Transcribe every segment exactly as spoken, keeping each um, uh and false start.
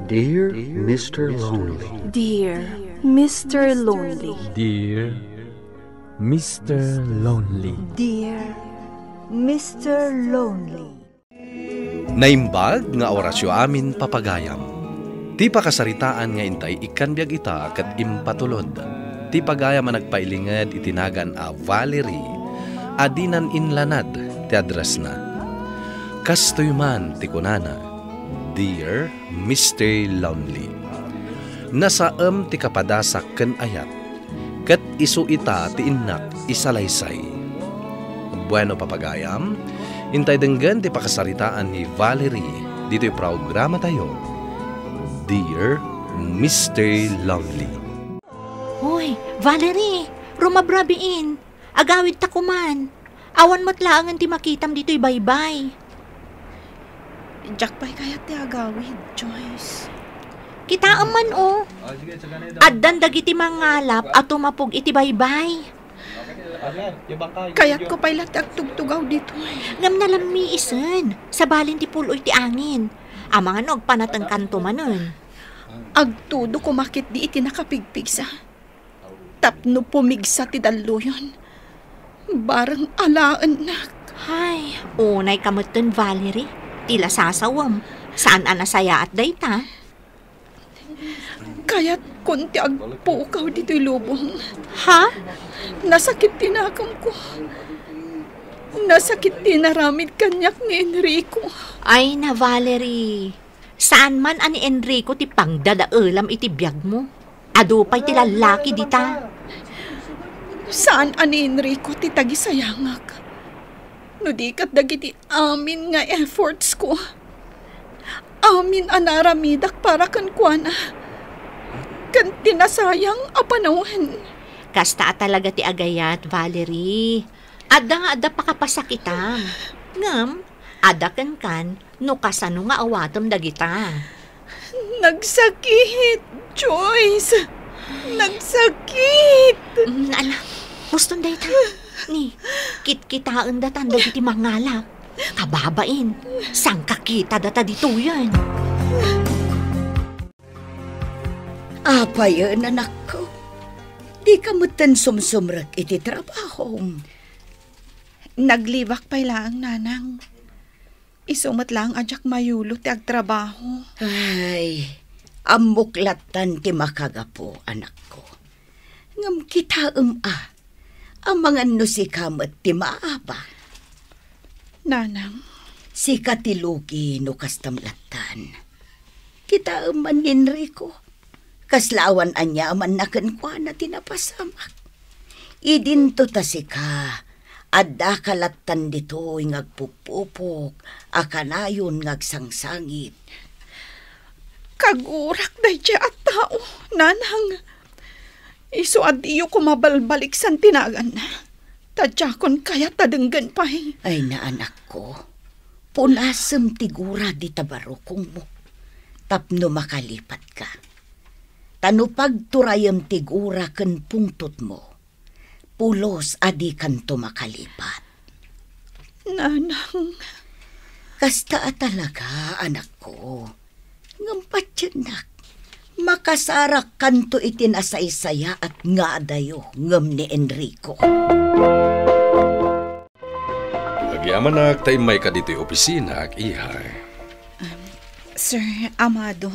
Dear Mister Lonely. Dear Mister Lonely. Dear Mister Lonely. Dear Mister Lonely. Naimbag nga orasyo amin, papagayam. Ti pakasaritaan nga intay ikkan biag ita ket impatulod ti pagayam a nagpailinged iti nagan a Valerie a dinan inlanad ti addressna. Kastoy man ti kunana, "Dear Mister Lonely, nasaem ti kapadasak ken ayat, ket isu ita ti innak isalaysay." Bueno, papagayam, intay denggen ti pakasaritaan ni Valerie ditoy programatayo, Dear Mister Lonely. Hoy, Valerie! Rumabrabiin! Agawid ta kuman. Awan met laengen ti makitam ditoy baybay. Diak pay kayat ti agawid, Joyce. Kitaem man, o. Addan dagiti mangalap a tumapog iti baybay. Kayatko pay la ti agtugtugaw ditoy. Ngem nalammiisen, sabali ti pul-oy ti angin. Amangan no agpanatengkanto manen. Agtudo koma ketdi iti nakapigpigsa. Tapno pumigsa ti dalluyon, bareng alaennak. Ay, unay ka metten, Valerie. Ti la sasawem, saan a nasayaat dayta. Kayatkon ti agpukaw ditoy lubong. Ha? Nasakit ti nakemko. Nasakit ti naramid kaniak ni Enrico. Ay na, Valerie. Saan man a ni Enrico ti pangdadaelam iti biagmo. Adu pay ti lallaki dita. Saan a ni Enrico ti tagisayangak. No di ket dagiti amin nga efforts ko. Amin a naramidak para kenkuana. Ken ti nasayang a panawen. Kasta a talaga ti agayat, Valerie. Adda nga adda pakapasakitam. Ngem, adda kenkan no kasano nga awatem dagita. Nagsakit, Joyce! Nagsakit! Mm, ala, huston dayta. Ni, kitkitaendatan dagiti mangalap. Kababain, sangkakita data ditoyen. Apayen, anakko? Dika metten sumsumrek iti trabahom. Naglibak pay laeng, nanang. Isu met laeng a diak mayulo ti agtrabaho. Ay, ammok lattan ti makagapu, anakko. Ngem kitaem a, amangan no sika met ti maaba. Nanang. Sika ti lugi no kastam lattan. Kitaem man ni Enrico. Kasla awan aniamanna kenkuana ti napasamak. Idinto ta sika, addaka lattan ditoy nga agpupupok a kanayon nga agsangsangit. Kagurak daydiay a tao, nanang. Isu a diyo koma balbaliksan ti naganna. Ta diakon kayat a denggen pay. Ay, naanakko, punasem ti gura dita barukongmo tapno makalipatka. Ta no pagturayem ti gura ken pungtotmo, pulos a dikanto makalipat. Nanang. Kasta a talaga, anakko. Ngem patiennak, makasarakkanto iti nasaysayaat nga adayo ngem ni Enrico. Agyamanak ta immayka ditoy opisinako, iha. Um, Sir Amado.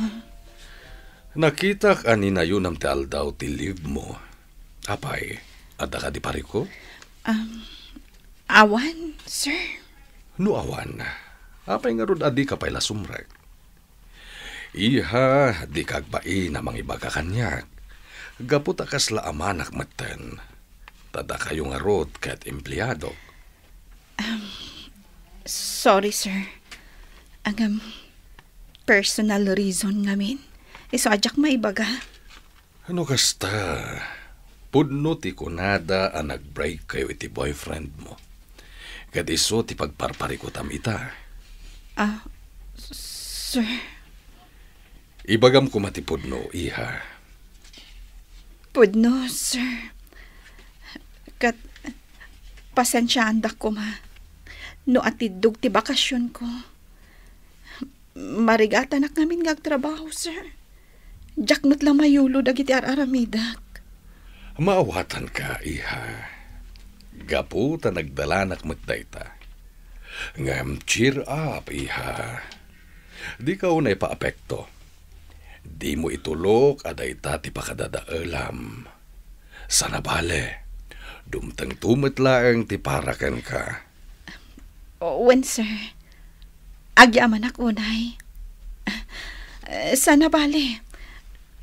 Nakitak a ninayonam ti aldaw ti leave mo. Apay, adda kadi pariko? Um, awan, sir. No awan, apay ngarud a dika pay la sumrek? Iha, dika agbain a mangibaga kaniak. Gapu ta kasla amanak metten. Ta dakayo ngarud ket empleadok. Um, sorry, sir. Ngem personal reason ngamin. Isu a diak maibaga. No kasta, pudno ti kunada a nag-break kayo iti boyfriend mo. Ket isu ti pagparparikutam ita. Ah, sir. Ibagam koma ti pudno, iha. Pudno, sir. Ket pasensiaandak koma no atiddog ti bakasionko. Marigatanak ngamin nga agtrabaho, sir. Diak met la mayulo dagiti ar-aramidek. Maawatanka, iha. Gapu ta nagdalanak met dayta. Ngem cheer up, iha. Dika unay paapekto. Dimo itulok a dayta ti pakadadaelam. Sana bale, dumtengto met laeng ti para kenka. Wen, sir. Agyamanak unay. Sana bale,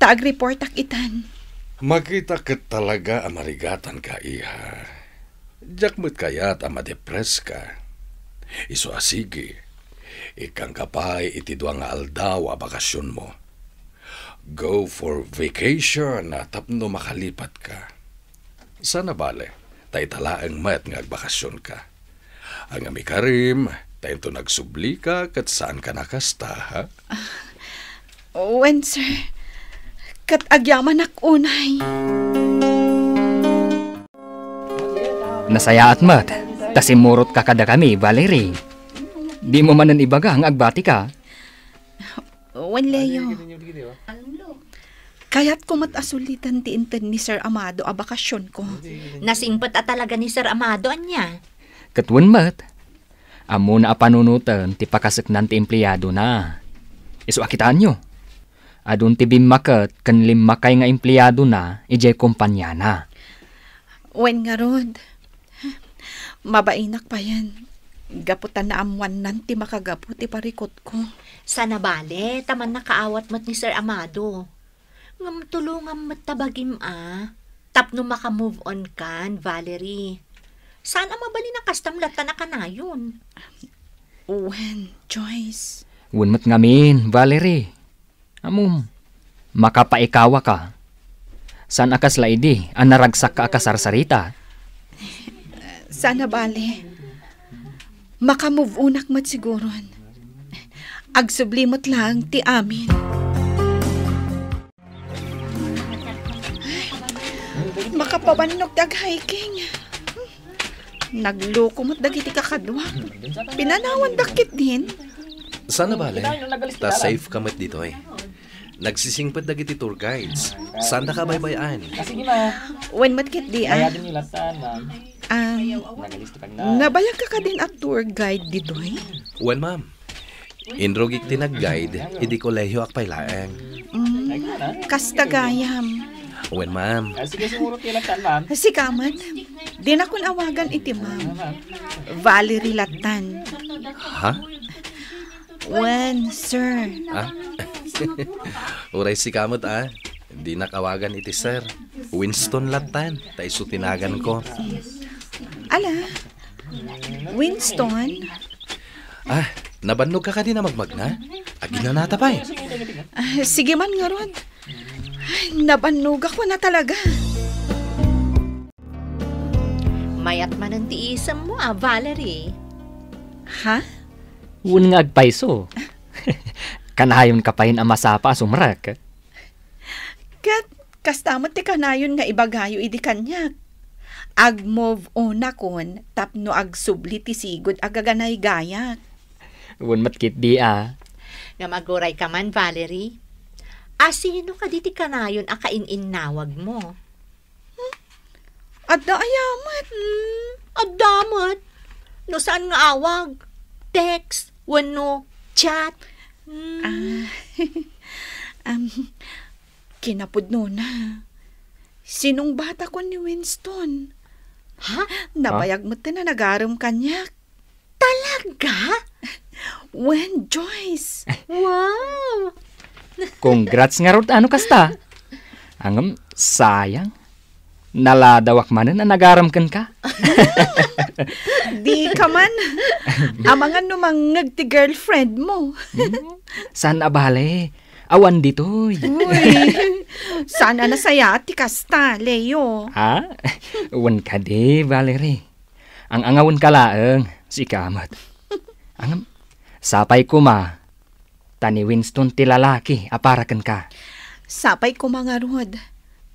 ta agreportak itan. Makita ket talaga a marigatanka, iha. Diak met kayat a madepreska. Isu a sige, ikkangka pay iti dua nga aldaw a bakasionmo. Go for vacation a tapno makalipatka. Sana bale, ta ita laeng met nga agbakasionka. Angami Karim, ta inton agsublika ket saanka a kasta, ha? Wen, sir. Ket agyamanak unay. Nasayaat met, ta simmurotka kadakami, Valerie. Dimo manen ibaga nga agbatika? Wen, Leo. Kayatko met a suliten ti inted ni Sir Amado a bakasionko. Nasingpet a talaga ni Sir Amado, ania? Ket wen met, ammona a panunoten ti pakaseknan ti empleadona. Isu a kitaenyo, adun ti bimmaket ken limmakay nga empleadona idiay kompaniana. Wen ngarud, mabainak payen, gapu ta naammoannan ti makagapu ti parikutko. Sana bale, ta mannakaawat met ni Sir Amado. Ngem tulongam met ta bagim a, tapno maka-move on kan, Valerie. Saan a mabalin a kastam latta a kanayon? Wen, Joyce. Wen met ngamin, Valerie. Ammom, makapaikawaka. Saan a kasla idi a naragsakka a kasarsarita? Sana bale. Maka-move onak met siguron. Agsubli met laeng ti amin. Makapabannog ti ag-hiking. Nagloko met dagiti kakaduak. Pinanawandak ketdin. Sana bale, ta safe ka met ditoy. Nagsisingpet dagiti tour guides. Saandaka a baybay-an. Wen met ketdi, a. Bayadin ni latta, ma'am. Ah, nabayagka kadin a tour guide ditoy? Wen, ma'am. Inrugik ti nag-guide idi kolehiyoak pay laeng. Mm, kasta gayam. Wen, ma'am. Ah, sige, sumurot kayo lang saan, ma'am. Sika met. Dinakon awagan iti ma'am. Valerie lattan. Ha? Wen, sir. Ah? Uray sika met, a. Dinak awagan iti sir. Winston lattan, ta isu ti naganko. Ala, Winston? Ah, nabannog ka kadi a magmagna? Aginanata pay. Ah, sige man ngarud. Ay, nabannogak a talaga. Mayat manen ti isemmo a, Valerie. Ha? Wen nga agpayso. Kanayon ka payen a masapa a sumrek. Ket kasta met ti kanayon nga ibagayo idi kaniak. Ag-move onakon tapno agsubli ti sigud a gaganay gayak. Wen met ketdi a. Ngem aguray ka man, Valerie. A sino kadi ti kanayon a kain-innawagmo? Hmm? Adda aya met? Hmm, adda met. No saan nga awag? Text wenno chat? Hmm. Ah, um, kinapudnona. Sinungbatakon ni Winston. Ha? Nabayag met a nagarem kaniak. Talaga? Wen, Joyce. Wow! Congrats ngarud a no kasta. Ngem, sayang. Naladawak manen a nagarem kenka. Dika man. Amangan no mangngeg ti girlfriendmo. Hmm? Saan a bale? Awan ditoy. Uy, saan a nasayaat ti kasta, Leo? Ha? Wen kadi, Valerie. Ang-angawen ka laeng, sika met. Ngem, sapay koma, ta ni Winston ti lalaki a para kenka. Sapay koma ngarud,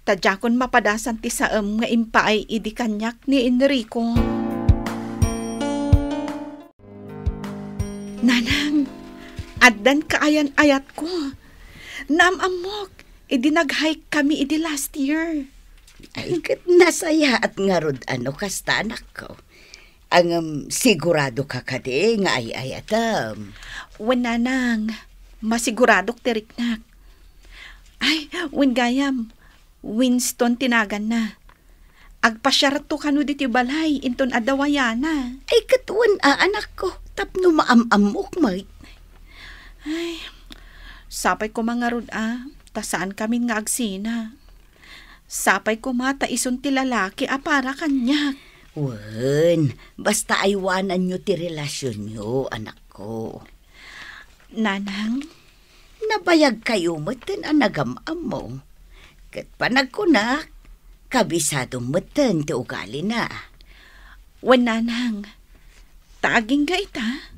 ta diakon mapadasan ti saem nga impaay idi kaniak ni Enrico. Nanang, Addan kaayan-ayatko. Naam-ammok, idi nag-hike kami idi last year. Ay, ket nasayaat ngarud a no kasta, anakko. Ngem sigurado ka kadi nga ay-ayatem? Wen, nanang, masiguradok ti riknak. Ay, wen gayam, Winston ti naganna. Agpasiarto kano ditoy balay inton adda wayana. Ay, ket wen a, anakko, tapno maam-ammok met. Ay, sapay koma ngarud a, ta saan kamin nga agsina. Sapay koma ta isun ti lalaki a para kaniak. Wen, basta aywananyo ti relasionyo, anakko. Nanang? Nabayagkayo metten a nagam-ammo. Ket panagkunak, kabisado metten ti ugalina. Wen, nanang, ta agingga ita,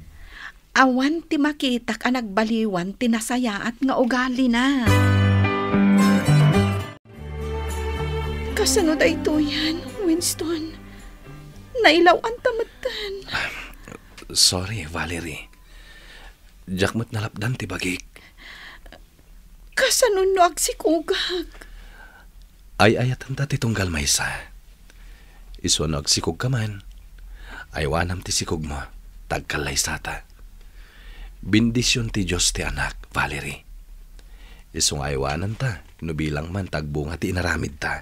awan ti makitak a nagbaliwan ti nasayaat nga ugalina. Kasano daytoyen, Winston? Nailaw-anta metten. Sorry, Valerie. Diak met nalapdan ti bagik. Kasano no agsikogak? Ay-ayatenta ti tunggal maysa. Isu no agsikogka man, aywanam ti sikogmo, ta agkallaysata. Bendision ti Dios ti anak, Valerie. Isu nga aywananta, no bilang man ta agbunga ti inaramidta.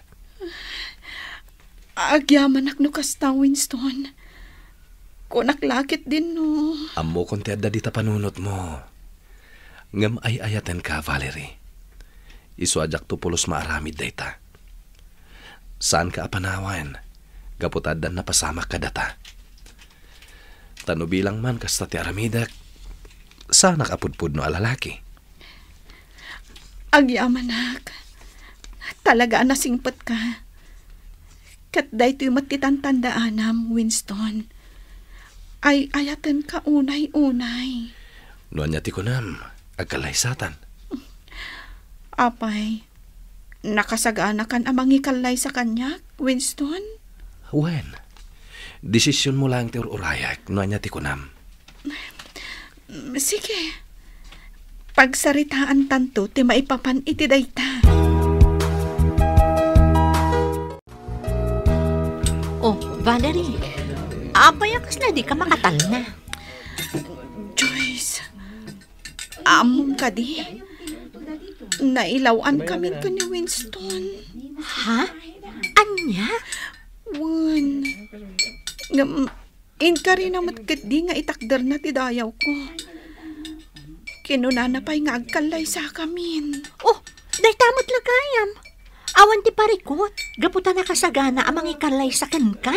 Agyamanak no kasta, Winston. Kunak la ketdin no. Ammokon ti adda dita panunotmo. Ngem ay-ayatenka, Valerie. Isu a diakto pulos maaramid dayta. Saanka a panawen, gapu ta addan napasamak kadata. Ta no bilang man kasta ti aramidek, saanak a pudpudno a lalaki. Agyamanak. Talaga a nasingpetka. Ket daytoy met ti tantandaanam, Winston. Ay-ayatenka unay-unay. No ania ti kunam, agkallaysatan. Apay, nakasaganakan a mangikallaysa kaniak, Winston? Wen, desisionmo laeng ti ur-urayak no ania ti kunam. Sige. Pagsaritaantanto ti maipapan iti dayta. Oh, Valerie, apay a kasla dika makatalna? Joyce, ammom kadi? Nailaw-an kami ken ni Winston. Ha? Ania? Wen. Ngem, inkarina met ketdi nga itakderna ti dayawko. Kinunana pay nga agkallaysakamin. Oh, dayta met la gayam. Awan ti parikut, gapu ta nakasagana a mangikallaysa kenka.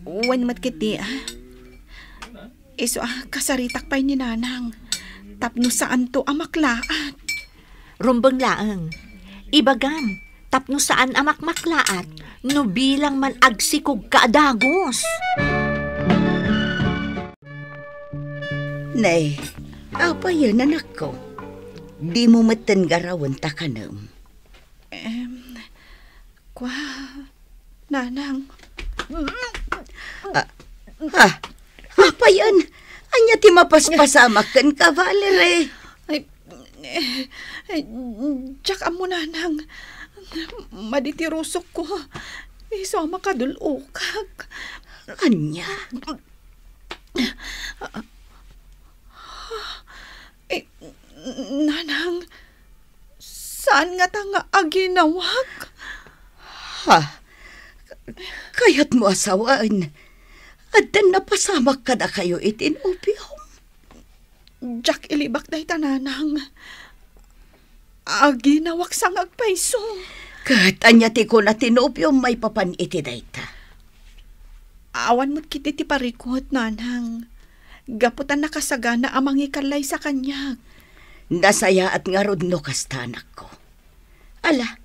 Wen met ketdi, ah. Isu a kasaritak pay ni Nanang, tapno saanto a maklaat. Rumbeng laeng. Ibagam, tapno saan a makmaklaat, no bilang man agsikogka a dagus. Nay, apayen, anakko? Dimo metten garawen ta kanem. Em, kua, Nanang. Ah, ah, apayen? Ania ti mapaspasamak kenka, Valerie? Ay, eh, eh, diak ammo, Nanang. Madi ti rusokko. Isu a makadul-okak. Ania? Eh, Nanang, saan ngata nga aginawak? Ha? Kayatmo a sawen, addan napasamak kadakayo iti nobiom? Diak ilibak dayta, Nanang. Aginawak sa nga agpayso. Ket ania ti kuna ti nobiom maipapan iti dayta? Awan met ketdi ti parikut, Nanang. Gapu ta nakasagana a mangikallaysa kaniak. Nasayaat ngarud no kasta, anakko. Ala,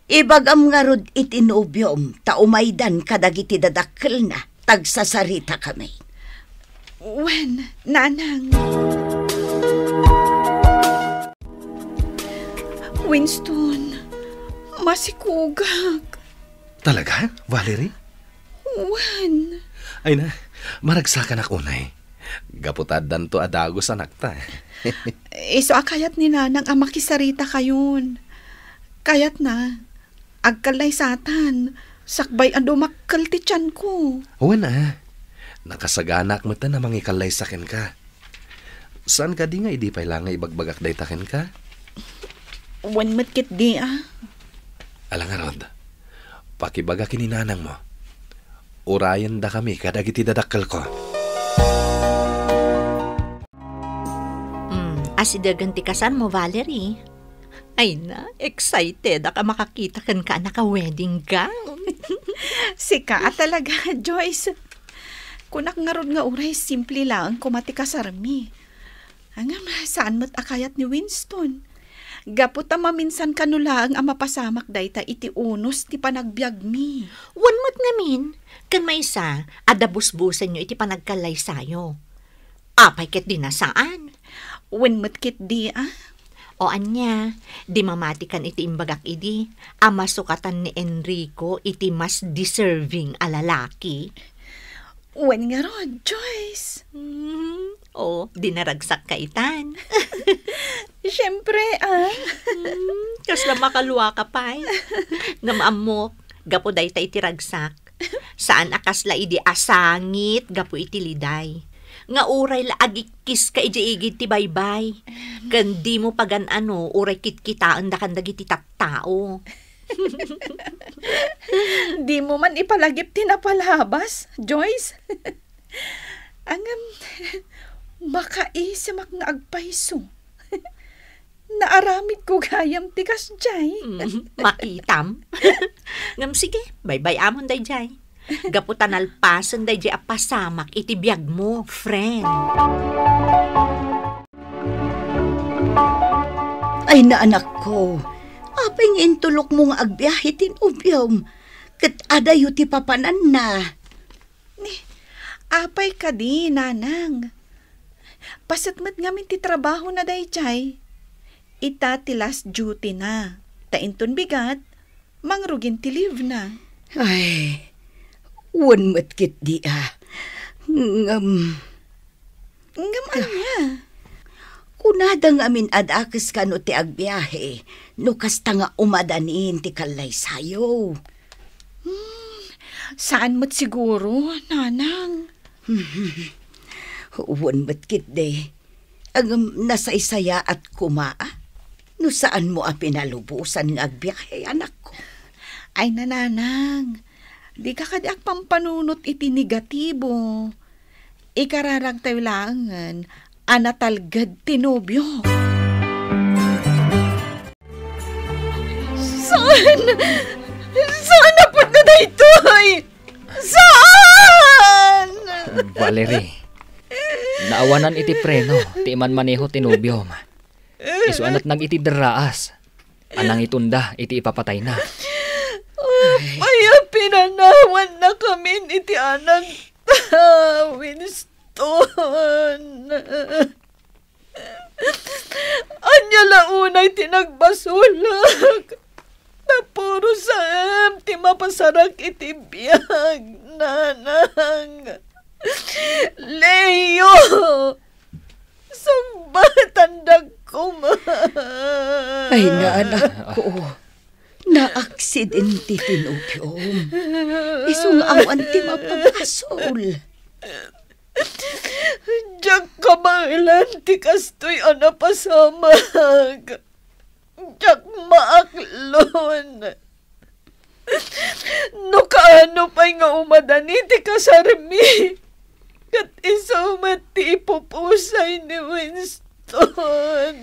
ibagam ngarud iti nobiom ta umaydan kadagiti dadakkelna, ta agsasaritakami. Wen, Nanang. Winston, masikogak. Talaga, Valerie? Wen. Ay na, maragsakanak unay. Gapu ta addanto a dagus a nakta. Isu a kayat ni Nanang a makisaritakayon. Kayatna, agkallaysatan, sakbay a dumakkel ti tianko. Wen a, nakasaganak met a mangikallaysa kenka. Saan kadi nga idi pay la nga ibagbagak dayta kenka? Wen met ketdi a. Ala ngarud, pakibaga ken ni nanangmo. Urayendakami kadagiti dadakkelko. Hmm, asidegen ti kasarmo, Valerie. Ay na, excited ak a makakita kenka a naka-wedding gown. Sika a talaga, Joyce. Kunak ngarud nga uray simple laeng koma ti kasarmi. Ngem saan met a kayat ni Winston. Gapu ta maminsan kano laeng a mapasamak dayta iti unos ti panagbiagmi. Wen met ngamin, ken maysa, adda busbusenyo iti panagkallaysayo. Apay ketdi a saan? Wen met ketdi a. O ania, di mamatikan iti imbagak idi, a masukatan ni Enrico iti mas deserving a lalaki? Wen ngarud, Joyce. Hmm, o, di naragsak ka itan. Siyempre, a. Hmm, kasla makalua ka pay. Ngem ammok, gapu dayta iti ragsak. Saan a kasla idi a sangit gapu iti liday. Nga uray la agikkiska idiay igid ti baybay. Ken dimo pagan-ano uray kitkitaendakan dagiti tattao. Dimo man ipalagip ti napalabas, Joyce. Ngem, makaisimak nga agpayso. Naaramidko gayam ti kasdiay. Mm, makitam. Ngem sige, baybay-amon daydiay. Gapu ta nalpasen daydiay a pasamak iti biagmo, friend. Ay, naanakko, apay nga intulokmo nga agbiahe ti nobiom? Ket adayo ti papananna. Ni, apay kadi, nanang? Paset met ngamin ti trabahona daydiay. Ita ti last duty na. Ta inton bigat, mangrugin ti leave na. Ay, wen met ketdi a. Ngem, ngem ania? Kunada ngamin a dakes kano ti agbiahe no kasta nga umadanin ti kallaysayo. Hmm, saan met siguro, nanang? Wen met ketdi. Ngem nasaysayaat koma a no saanmo a pinalubosan nga agbiahe, anakko. Ay, nanang, dika kadi agpampanunot iti negatibo. Ikararagtayo laengen a natalged ti nobio. Saan? Saan a pudno daytoy? Saan? Valerie, naawanan iti preno ti imanmaneho ti nobiom. Isu a natnag iti derraas a nangitunda iti ipapatayna. Apay a pinanawannakamin iti anakta, Winston? Ania la unay ti nagbasolak? Ta puro saem ti mapasarak iti biag, nanang. Leo! Sungbatandak koma. Ay, nga anakko, naaksidente ti nobiom. Isu nga awan ti mapabasol. Diak kabaelan ti kastoy a napasamak. Diak maaklon. No kaano pay nga umadani ti kasarmi, ket isu met ti ipupusay ni Winston.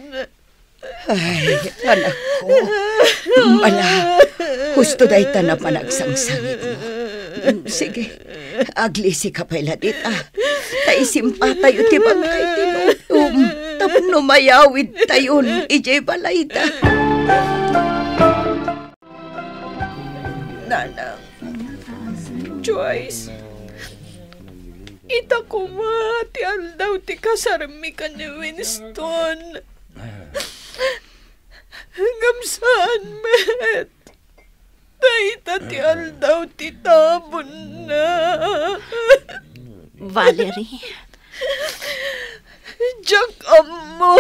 Ay, anakko. Ala, husto dayta a panagsangsangitmo. Sige, aglisika pay la dita. Ta isimpatayo ti bangkay ti nobiom tapno mayawidtayon idiay balayda. Nanang, Joyce, ita koma ti aldaw ti kasarmi ken ni Winston. Ngem saan met. Dayta ti aldaw ti tabonna. Valerie, Diak ammo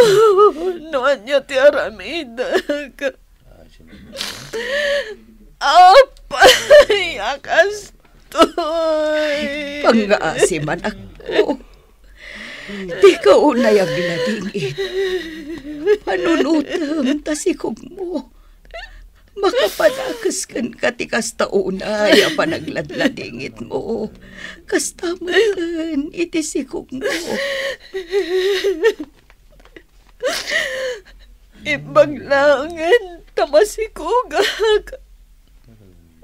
no ania ti aramidek. Apay a kastoy? Pangngaasim, anakko. Dika unay agladingit. Panunotem ta sikogmo. Makapadakes kenka ti kasta unay a panagladladingitmo. Kasta metten iti sikogmo. Imbag laengen ta masikogak.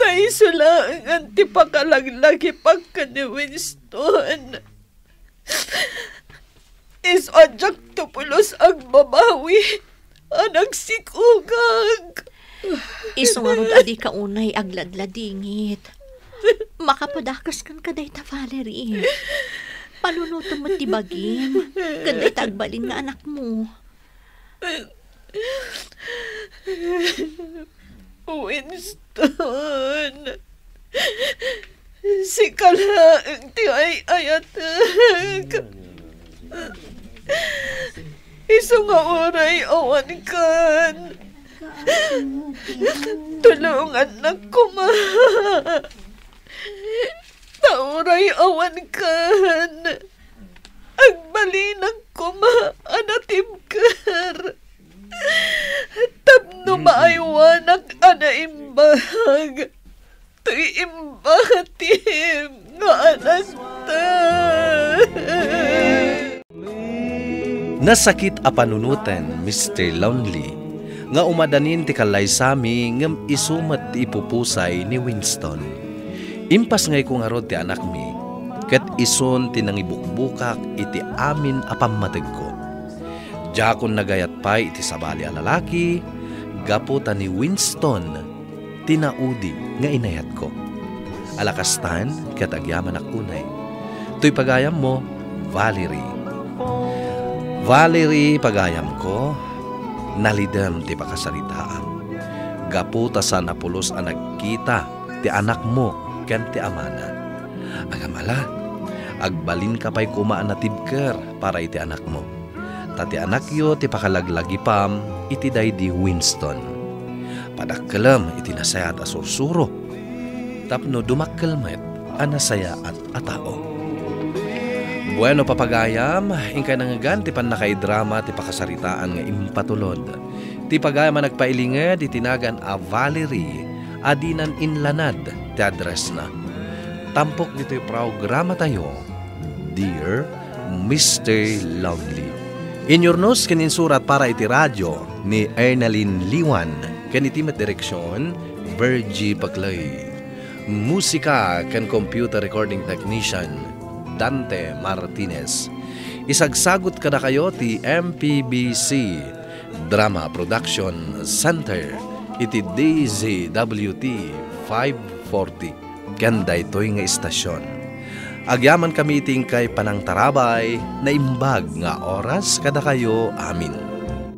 Ta isu laengen ti pakalaglagipak ken ni Winston. Isu a diakto pulos agbabawi a nagsikogak. Isu ngarud a dika unay agladladingit. Makapadakes kenka dayta, Valerie. Panunotem met ti bagim ken dayta agbalin nga anakmo. Winston, sika laeng ti ay-ayatek. Isu nga uray awankan, tulongannak koma. Ta uray awankan, agbalinak koma a natibker. Tapno maaywanak a naimbag toy imbatim nga anakta. Nasakit a panunoten, Mister Lonely, nga umadanin ti kallaysami ngem isu met ti ipupusay ni Winston. Impasngayko ngarud ti anakmi, ket isun ti nangibukbukak iti amin a pammategko. Diakon nagayat pay iti sabali a lalaki gapu ta ni Winston ti naudi nga inayatko. Ala kastan, ket agyamanak unay. Toy pagayammo, Valerie. Valerie, pagayamko, nalidem ti pakasaritaam. Gapu ta saan a pulos a nagkita ti anakmo ken ti amana. Agam-ala, agbalinka pay koma a natibker para iti anakmo. Ta ti anakyo ti pakalaglagipam iti daydi Winston. Padakkelem iti nasayaat a sursuro tapno dumakkel met a nasayaat a tao. Bueno, papagayam, inkay nangngegan ti pannakaidrama ti pakasaritaan nga impatulod. Ti pagayam a nagpailinged iti nagan a Valerie a dinan inlanad ti addressna. Tampok ditoy programatayo, Dear Mister Lonely. Inyurnos ken insurat para iti radio ni Ernalyn Liwan ken iti met direksion, Virgie Paclay. Musika ken computer recording technician, Dante Martinez. Isagsagut kadakayo ti M P B C Drama Production Center iti D Z W T five forty ken daytoy nga istasion. Agyamankami iti inkay panangtarabay, naimbag nga oras kadakayo amin.